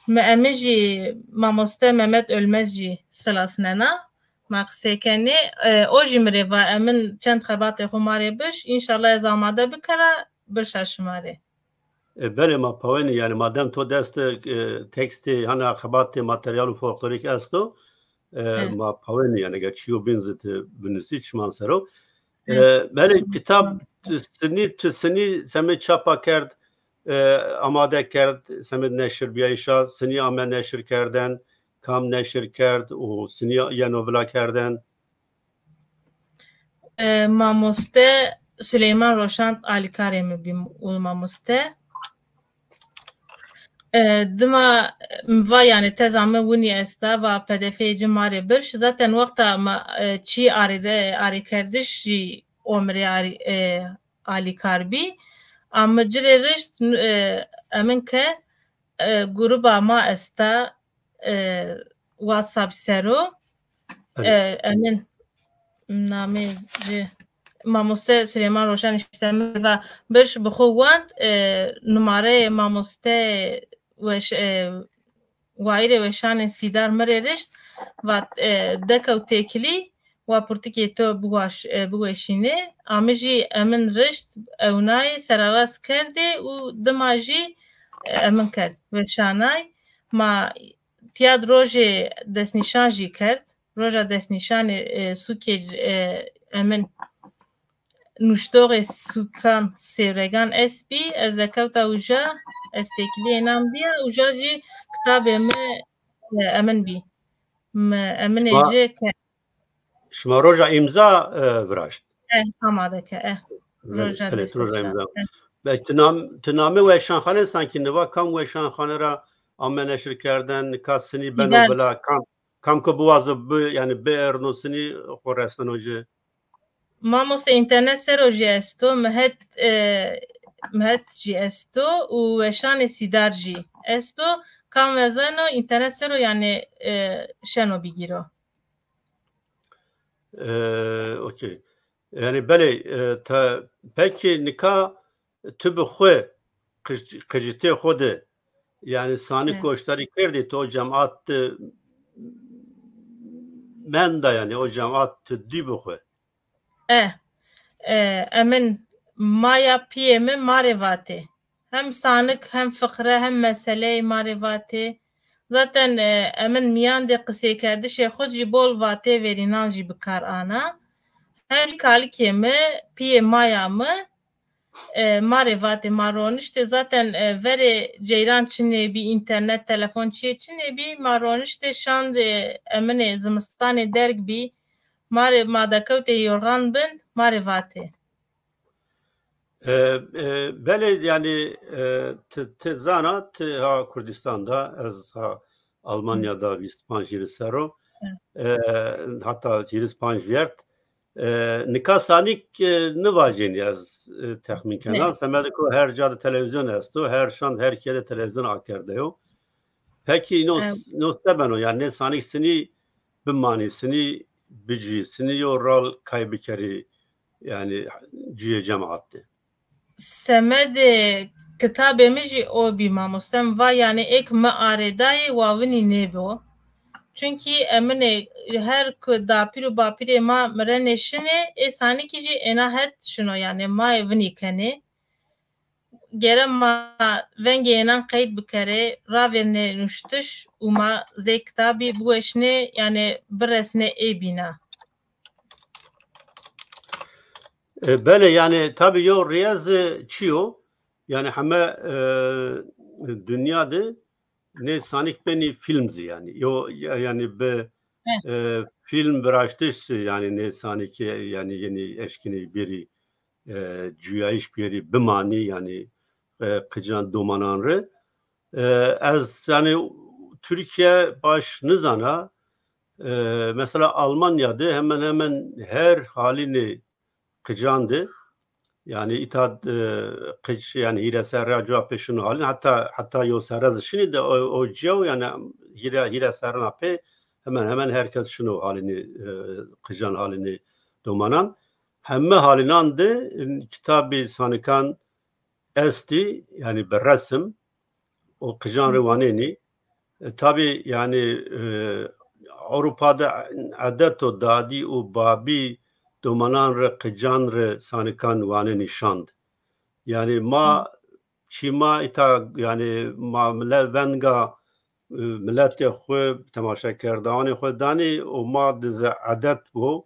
me emin jî mamoste Mehmet Ölmez jî silasnena. Ma qisê kenê. E, o jî mi rê va, emin çend xebatê xwe ma rê biş. Înşallah ez amade bikera, birşa şima rê. E, belê ma pawenî, yani madem to dest, e, tekstê, hana xebatê materyal û folklorîk esto, e, Evet. ma pawenî, yani eger çiyo bîn zî tu binusî çiman sero. E, Evet. Belê kitab tu sinî, tu sinî semê çapa kerd, e, amade kerd, semê neşir biyayişa, sinî ame neşir kerden, kam neşir kerd û sinî yeno vila kerden? E, mamoste Silêman Roşan alîkarê min bî û mamoste. E, dima min va, yani teza min winî esta, va P D F'ê ci ma rê birş. Zaten wexta ma, e, çî arêde, arêkerdiş jî o mi rê arî-, e, alîkar bî. A mi ci rê rişt, n-, e, emin ke, e, gruba ma esta, e, WhatsApp sero, Evet. e, emin namê ci mamoste Süleyman Roşan işte mi va birş bi xwe wend, e, numareyê mamoste weş, e, wayîrê weşanê Sîdar Mirê Rişt, vat, e, deke û têkilî, wa pirtûkê to biwaş-, e, biweşînê. A min jî Emin Rişt ewnayê serarast kerdê û dima jî, e, Emin kerd. Weşanay ma tiya di rojê destnîşan jî kerd. Roja destnîşanê, e, sûkê, e, Emin nuştoxê sûkan Sêwregan est bî. Ez dekewta uja, ez têkiliyê nan biya. Uja jî kitabê min, e, Emin bî. Mi Eminê Şima, ji ke- şima roja îmza, e, viraşt? Eh, amade ke, eh. Belê, roja belê, destnîşan. Roja îmza. Eh. Belkî tu nam-, tu namê weşanxanê sankî niva kam weşanxane ra ame neşirkerdin, ka sinî beno Sîdar. Bila, kam, kam ku biwazo bi, yani bi erno sinî xwe resneno jî. Mamoste, înternet sero jî esto, mihet, e, mihet jî esto û weşanê Sîdar jî esto. Kam wezeno înternet sero, yani, e, şeno bigîro. E, okey. Yani belê, e, te, pekî nika tu bi xwe qij-, qicitê xwe de, yani sanik goşdarî kerdî, tu o cemaat de menda, yani o cemaat tu dî bi xwe? E, e, Emin, maya piyê min ma rê vatê. Hem sanik, hem fiqre, hem meseleyê ma rê vatê. Zaten, e, Emin miyan de qisêkerdişê xwe jî bol vatê verînan jî bi kar ana. Hem jî kalikê mi, piyê maya mi, e, ma rê vatê, ma roniştê. Zaten, e, verê ceyran çinê bî, înternet, telefon çiyê çinê bî, ma roniştê şandê Eminê zimistanê derg bî, ma rê, ma dekewtê yorxan bin, ma rê vatê. E, e, belê, yani, e, ti, ti zana, ti ha Kurdistan da, ez ha Almanya da vîst panc hîris ser o. E, hatta hîris panc viyert. E, nika sanîk, e, nivajên ez, e, texmîn kena. Semedê ku her ca de televîzyon esto, her şand, her kê de televîzyon akerde yo. Pekî no, no se beno, yani nê sanîk sinî bimanî, sinî bicî, sinî yo ral kay bikerî, yani ciyê cemaat de. Semedê kitabê min jî o bî, mamoste, min va, yani êk mi arêdayê wa winî nêbo. Çunkî Eminê her ku dapîr û bapîrê ma mirenê şinê, ê sanikî jî êna het şino, yani ma ê winî kenê. Gere ma vengê ênan qeyd bikerê, ravêrnê nuştiş û ma zê kitabî biweşnê, yani biresnê ê bîna. E, belê, yani tabi yo riyez çi yo? Yani heme, e, dinya de nê sanik benî film zî yani. Yo, ya-, yani bi, e, film viraştiş zî yani nê sanikê yani yenî eşkinî bêrî, e, cuyayîş bêrî bimanî yani, e, qican domanan re. E, ez yani Türkiye baş nizana, e, mesela Almanya de hemen hemen her halînê qican de, yani îta, e, qic, yani hîre serre cuwa pêşin halin, hatta, hatta yo serre zî şinî de o, o ciyaw, yani hîre, hîre serrina pê hemen hemen herkes şino halini, e, qican halini domanan. Hemme halinan de, e, kitabî sanikan estî, yani bi resim, o qijan re wanenî. E, tabi yani, e, Ewropa de edet o dadî û babî domanan re qican re sanikan wanenî şand. Yani ma çîma îta yani ma mile venga, e, miletê xwe, temaşekerdanê xwe danî û ma dize edet bû.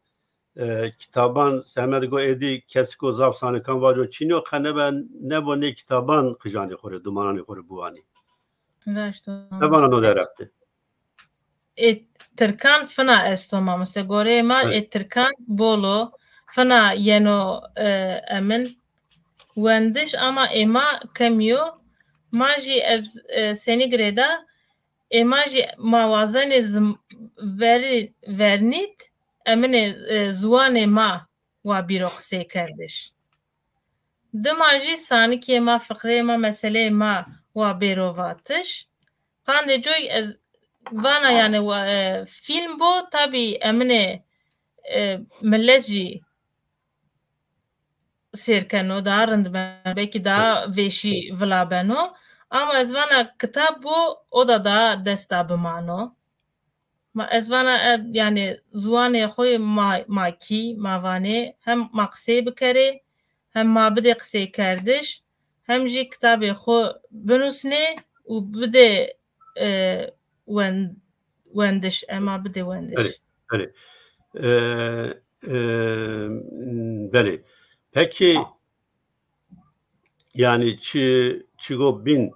E, kitaban, Semed got, êdî kes ku zaf sanikan vajo çînî yo, qe nebe, nebo nê kitaban qijanê xwe rê, dumananê xwe rê biwanî. Raşt o. Sebana no derextê. Ê tirkan fina esto, mamoste. Goreyê ma, evet, ê tirkan bolo, fina yeno, e, emin wendiş, ama ê ma kemiyo. Ma jî ez, e, senî girêda, ê ma jî ma wazenê zim-, verî-, vernît, eminê, e, ziwanê ma wa bîro qisê kerdiş. Dima jî sanikê ma, fiqreyê ma, meseleyê ma wa bêro vatiş. Qandê coy ez vana yani wa, e, film bo, tabî eminê, e, millet jî sêr keno, daha rind beno, belkî daha vêşî vila beno. Ama ez vana kitab bû, o da da desta bimano. Ma ez vana, e, yani ziwanê xwe ma, ma kî, ma vanê, hem ma qisê bikerê, hem ma bidê qisêkerdiş, hem jî kitabê xwe binusnê û bidê, e, wen-, wendiş, ema bidê wendiş. Belê, belê. E, e, belê. Peki, yani çi, çi go bîn,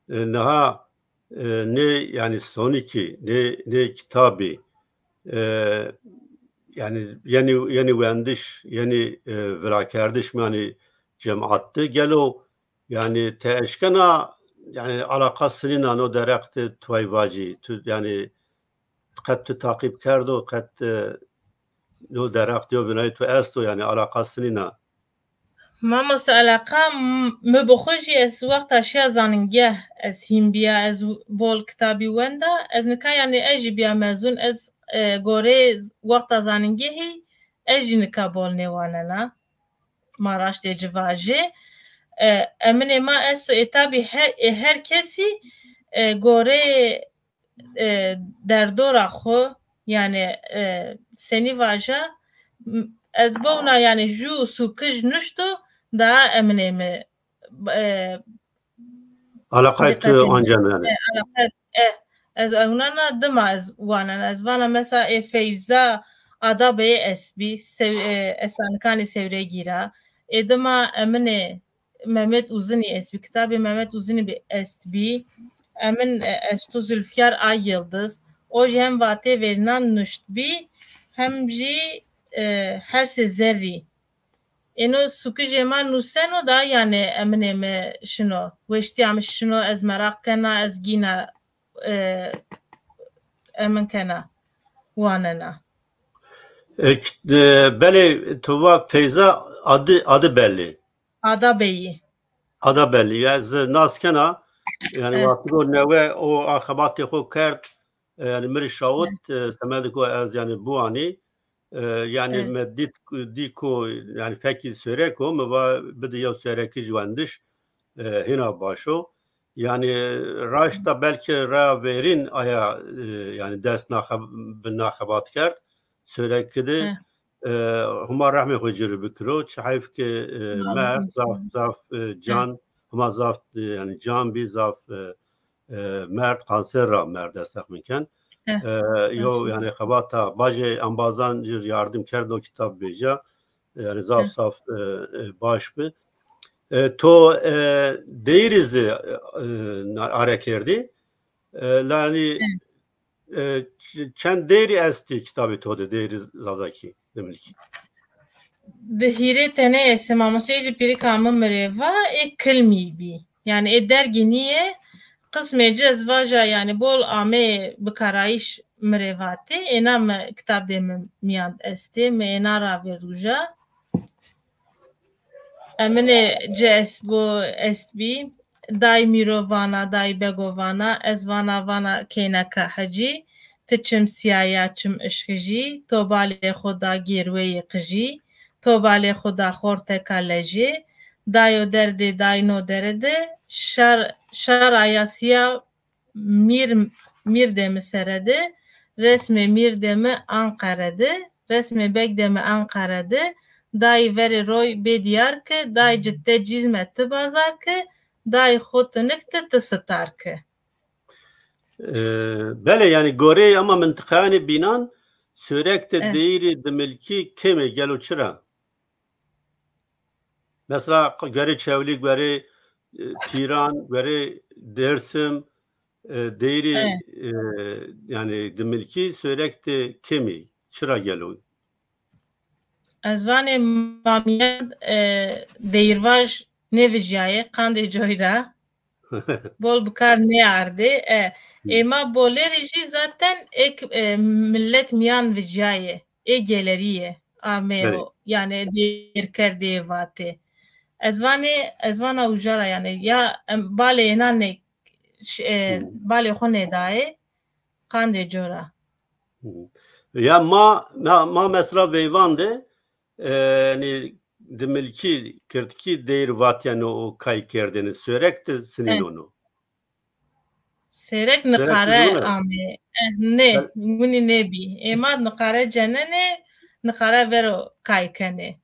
e, niha, e, nê, yani sonikî, nê, nê kitabî, e, yani yeni, yeni wendiş, yeni, e, virakerdiş, yani cemaat de gelo, yani te eşkena, yani alaqa sinîna no derextê tuay vacî, tu, yani qet tu taqîb kerdo, qet, e, no derextê yo vinayê tu esto, yani alaqa sinîna. Mamoste, alaqa m-, mi bi xwe jî ez wexta şiya zanîngeh ez hîn biya, ez bol kitabî wenda, ez nika yani ez jî biya mezûn, ez, e, gorê wexta zanîngehî ez jî nika bol nêwanena. Ma raştê ci vajê. E, eminê ma esto ê tabî her, ê her kesî, e, gorê, e, derdora xwe, yani, e, senî vaja, m-, ez bona yani jû sûkij nuşto da eminê mi, e, Alaqayê tu diqetê mi. Ancan yani. E, alaqayê, e, ez ewnana dima ez wanan. Ez vana mesela ê Feyza Adabeyê estbî, sew-, e, estanikanê Sewregîra. Ê dima eminê Mehmet Uzunî estbî, kitabê Mehmet Uzunî bi estbî. Emin, e, esto Zülfiyar Ay Yıldız. O jî hem vatê vêrinan nuştbî, hem jî, e, Hersê Zerrî. Êno sukijê ma nuseno da, yani eminê mi şino. Weştiya mi şino, ez meraq kena, ez gîna, e, emin kena, wanena. E, k-, e, belê tu va Feyza adı, adı belli. Ada Beyî. Ada belli. Ya, ez nas kena, yani, evet, wextî ku newe o axebatê xwe kerd, e, yani, mirî şawit, evet, e, semedê ku ez, yani, biwanî, e, yani, evet, me dît, dî ku, yani, fekî sêrek o, me va bide yew sêrekî ji wendiş, e, hîna baş o. Yani, raşta belkî raya vêrîn aya, e, yani, dest naxe-, bi naxebat kerd. Sêrek kide, evet, e, huma rehmê xwe ci re bikiro. Çi heyf ke, e, merd, zaf, zaf, e, can, huma zaf, e, yani can bî, zaf, e, e, merd, kanser ra merd, ez texmîn ken. E, yo, yani xebata bajê embazan ci re yardim kerd, o kitab bêja. Yani zaf, zaf, e, e, baş bi. E, to, e, deyîrî zî, e, na-, are kerdî. E, lanî, e, ç-, çend deyrî estî kitabê to de, deyrî zazakî, dimilkî? Di hîrê tenê estê, mamosteyê ji pîrika min mirêva ê kilmî bî. Yani ê dergî nîyê, qismê ci ez vaja, yani bol amê bikarayîş mirêvatê, êna mi kitab dê min miyan estê, mi êna ravêrûja. Eminê ci estbo, estbî, day mîro vana, day bego vana, ez vana, vana keyneka hecî, ti çim siyaya çim işkijî, to balê xwe da gêrweyê qijî, to balê xwe da xorteka lejê, dayo derdê day no derede, şar, şar aya siya mîr, mîr de mi serede, resmê mîr de mi Anqere de, resmê beg de mi Anqere de, dayî verê roy bê diyar ke, dayî ci te cîz me ti bazar ke, dayî xo tinik te ti sitar ke. E, belê, yani goreyê ama mintiqayanê bînan, Sêrek de, eh, deyîrê dimilkî kêm e, gelo çira? Mesela, guerê Çewlîg, guerê, e, Pîran, guerê Dêrsim, e, deyîrê, evet, e, yani dimilkî Sêrek de kêm e. Çira gelo? Ez vanê mamiyan, e, deyîrvaj nêvijiyayê, qandê coy ra. Bol bi kar nêardê. E, hmm, ê ma bolêrî jî zaten êk, e, millet miyan vijiyayê. Ê gelerî ye. Amê, belê, o, yani dêrkerdê vatê. Ez vanê, ez vana ujara yani ya, em, balê êna ne, ş-, e, hmm, balê xwe nêdayê, qandê cora. Hmm. Ya ma, ma, ma mesela veyvan de, e, yani dimilkî, kirdkî deyr vatiyane o kay kerdene, Sêrek de sinîn, eh, ono. Sêrek niqare amê. Eh, ne, winî nebî. Êma niqare cenenê, niqare vero kaykenê.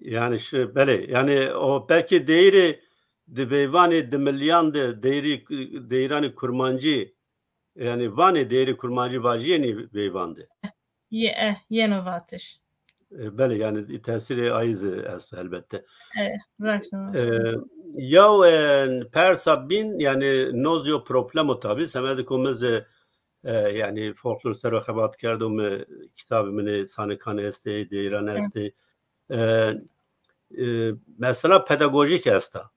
Yani şi, belê, yani o belkî deyîrê di veyvanê di milyan de deyîrî, deyîranê kurmancî, yani vanê deyîrê kurmancî vajiyê nî veyvan de. Ye, eh, yeno vatiş. E, belê, yani tesîrê ayî zî esto helbette. E, raşt. E, yaw, e, persa bîn, yani noz yo problemo tabî, semedê ku min zî, e, yani folklor ser ve xebat kerdo, mi kitabê min ê sanikan estê, deyîran estê. E, e, mesela pedagojîk esta.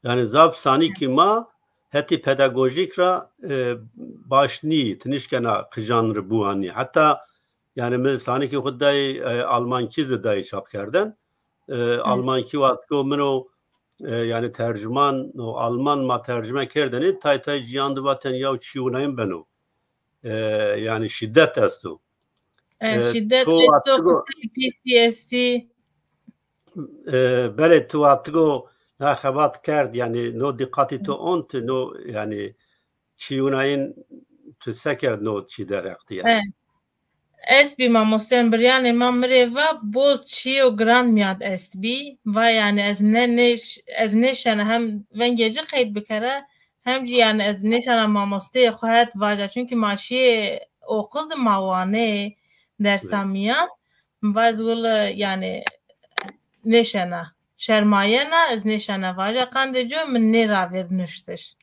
Yani zaf sanîkî ma hetî pedagojîk ra, e, baş nî, tinişkena qijan ri buanî. Heta yani min sanîkî xwe dayê, e, almankî zî dayê çap kerden. E, almankî wexto min o, e, yani tercüman o alman ma tercüme kerdenê, tay tay ciyan divaten yaw çi winayên beno. E, yani şiddet esto. E, e, şiddet esto, qisey pîsî estî. E, belê tu watigo na xebat kerd, yani no diqatî tu ont, no yani çiyunayên tu se kerd no çi dereqtî yani. E. Est bî mamosteyên biryanê ma mirê va boz çiyo giran miyad est bî. Va yani ez ne, ne ez nêşena hem vengê ci qeyd bikere, hem jî yani ez nêşena mamosteyê xwe het vaja. Çünkü ma şiyê oqil di ma wanê dersa miyan. Va ez wile yani nêşena. Şermayena ez nêşena vaja. Qandê co min nêravêr nuştiş.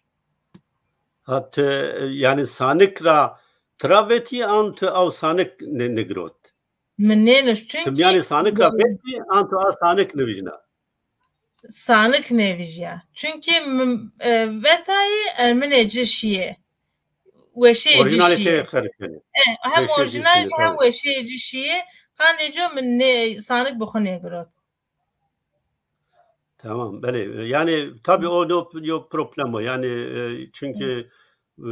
Ha, tu, yani sanik ra tira vetî an tu ew sanik ne-, nigirot? Min nênuşt. Çünkü tu miyanê sanik ra vetî an tu a sanik nivîjna? Sanik nêvîjiya. Çünkü min, e, vetayî, e, min ê ci şiyê. Weşê ci şiyê. E, hem orjinal hem weşê ci şiyê. Qandê co min nê, sanik bi xwe nêgirot. Tamam, belê. Yani tabii o no, yo problemo. Yani, e, çünkü, e,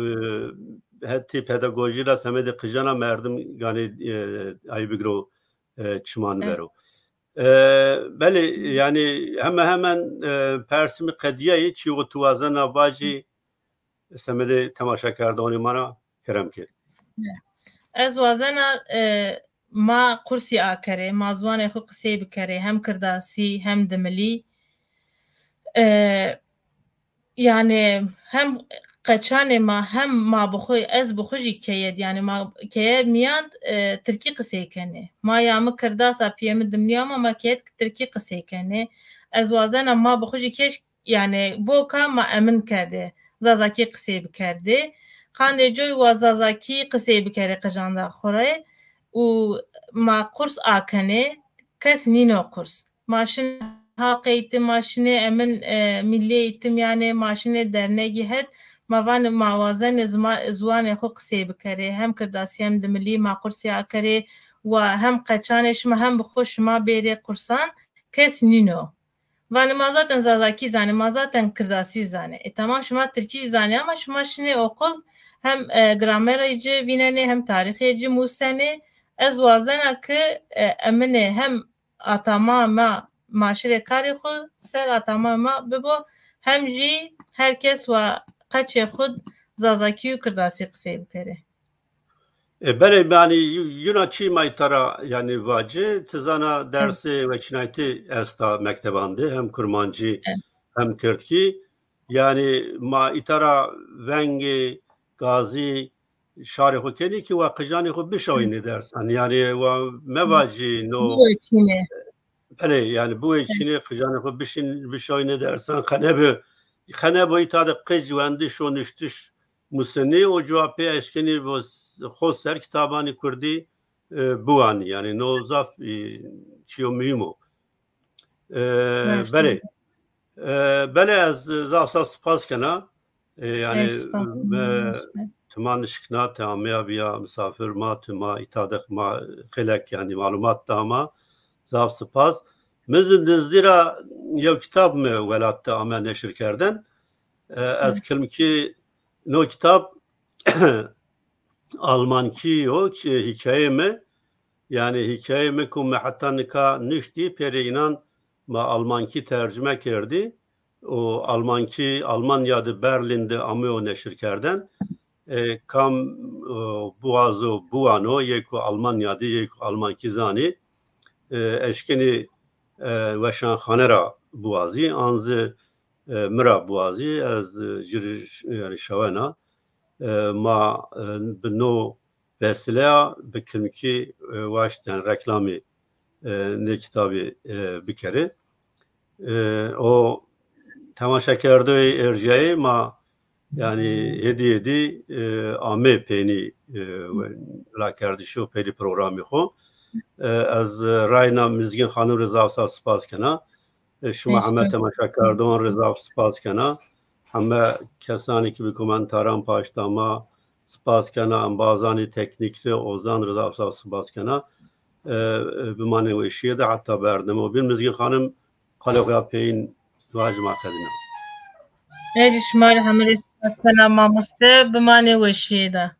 hetî pedagojî ra semedê qijana merdim ganê, e, ayî bigro, e, çiman vero. E, belê, yani heme hemen, e, persimi qediyayî çi tu wazena vajî semedê temaşekerdanê ma ra kerem kir. Ez wazena, e, ma qursî akerê, ma ziwanê xwe qisey bikerê, hem kirdasî, hem dimilî. E, yani hem qeçanê ma, hem ma bi xwe, ez bi xwe jî keyed, yani ma keyed miyan, e, tirkî qisey kenê. Ma ya mi kirdasa piyê mi dimilî ama ma keyed tirkî qisey kenê. Ez wazena ma bi xwe jî keş yani boka ma emin kerdê zazakî qisey bikerdê. Qandê coy wa zazakî qisey bikerê qijanda xwe re û ma qurs akenê, kes nîno qurs. Ma şinê haq eğitim, ma şinê emin, e, milli eğitim, yani ma şinê dernegî het, ma van ma wazenê zima-, ziwanê xwe qisey bikerê. Hem kirdasî hem dimilî ma qursî akerê wa hem qeçanê şima hem bi xwe şima bêrê qursan kes nîno. Vanê ma zaten zazakî zanê, ma zaten kirdasî zanê. E tamam şima tirkî jî zanê ama şima şinê oqul hem, e, gramerê ci vînenê hem tarîxê ci musenê. Ez wazena ki, e, eminê hem atama ma maşirê karê xwe ser atama ma bibo hem jî her kes wa qeçê xwe zazakî û kirdasî qisey bikerê. E, belê, yani yuna çi ma îtara yani vacî, ti zana dersê weçînayetî esta mekteban de, hem kurmancî hem kirdkî. Yani ma îtara vengê gazî şarê xwe kenî ki wa qijanê xwe bişawînê dersan. Yani wa mevacî no. Belê, yani bu çînê qijanê xwe bişin, bişawînê dersan. Qenebe, qenebe îta de qic wendiş û nuştiş musinî û cewapê eşkenî bo s-, xo ser kitabanî kurdî, e, biwanî. Yani no zaf, e, çiyo muhîm o. E, belê. E, belê ez zaf zaf spas kena. E, yani me tuma nişkina te ameya biya misafir ma tuma îtadex ma xelek yani malumat dama. Zaf spas. Min zî nizdî ra yew kitab mi welat de ame neşir kerden. E, ez kilmkî no kitab Almankî yo ki hikayê mi, yani hikayê mi ku me heta nika niştî, pêrê înan ma almankî tercime kerdî. û almankî, Almanya di Berlin de amûyo neşirkerden. E, kam, e, biwazo biwano, yê ku Almanya de, yê ku almankî zanî, e, eşkenî, e, weşanxane ra biwazî, an zî, e, mi ra biwazî, ez, e, jî re, yanî şawena, e, ma, e, bi no vesileya bi kimkî, e, waşten reklamî, e, nê kitabî, e, bikerî. E, o temaşekerdoyê erjayê ma, yanî hêdî hêdî, e, amê peynî, e, lakerdişî û peynî programê xo. E, ez, e, rayna Mizgîn Xanim rê zaf zaf spas kena. E, şima heme temaşekerdoyan rê zaf spas kena. Heme kesanê ki bi komentaran paşt da ma spas kena, embazanê teknîk rê, Ozan rê zaf zaf spas kena. E, e, bimanê weşiyê de heta berdemo. Bîn Mizgîn Xanim, qalê xwe ya peyîn vajima qedîna. Êdî şima rê hemî rê spas kena mamoste, bimanê weşiyê de.